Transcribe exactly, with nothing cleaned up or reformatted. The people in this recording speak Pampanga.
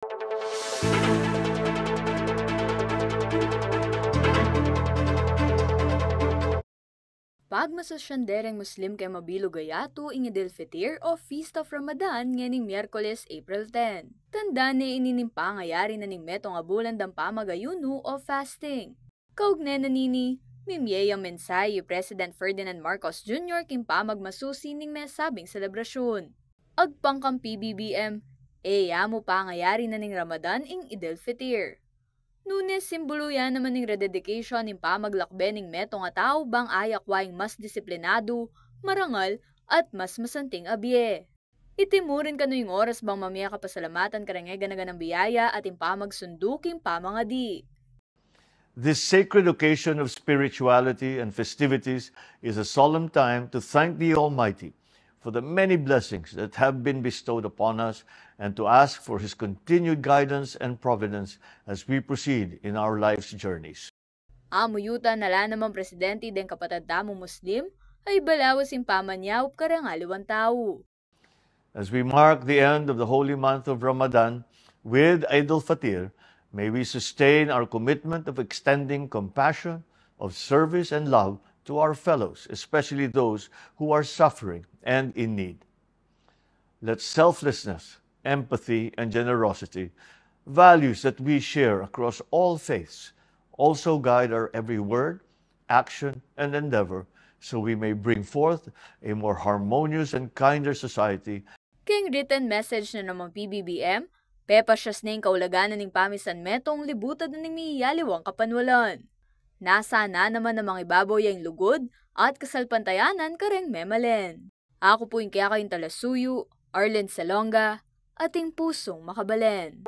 Pagmasusyan dereng Muslim keng mabilug a yatu ing Eid al-Fitr o Feast of Ramadan ngening Miyerkules, April ten. Tandaan ne ini ning pangayari na ning metung a bulan dang pamag-ayunu o fasting. Kaugnay na nini, mimye yang mensahe i President Ferdinand Marcos Junior king pamagmasusi ning mesabing selebrasyun. Agpang kang P B B M, e ya mu pangayari na ning Ramadan ing Eid al-Fitr. Nune simbulu ya naman ning rededication ning pamaglakbe ning metung a tau bang ayakwa ing mas disiplinadu, marangal, at mas masanting a bie. Iti mu rin kanu ing oras bang mamie kapasalamatan kareng e gana-ganang biyaya at ing pamagsundu king pamangadi. This sacred occasion of spirituality and festivities is a solemn time to thank the Almighty for the many blessings that have been bestowed upon us and to ask for His continued guidance and providence as we proceed in our life's journeys. Amu yuta na la namang presidente deng kapatad tamung Muslim, ay balawas ing pamanyaup kareng aliwang tau. As we mark the end of the holy month of Ramadan with Eid al-Fitr, may we sustain our commitment of extending compassion, of service, and love to our fellows, especially those who are suffering and in need. Let selflessness, empathy, and generosity, values that we share across all faiths, also guide our every word, action, and endeavor, so we may bring forth a more harmonious and kinder society. Keng written message na namang P B B M, pepasyas ne ing kaulagan na ning pamisan metung libutad na ning miyaliwang kapanwalan. Nasa na naman a mangibabaw ya ing lugud at kasalpantayanan kareng memalen. Aku pu ing kekayung talasuyu, Arlen Salonga, ating pusung makabalen.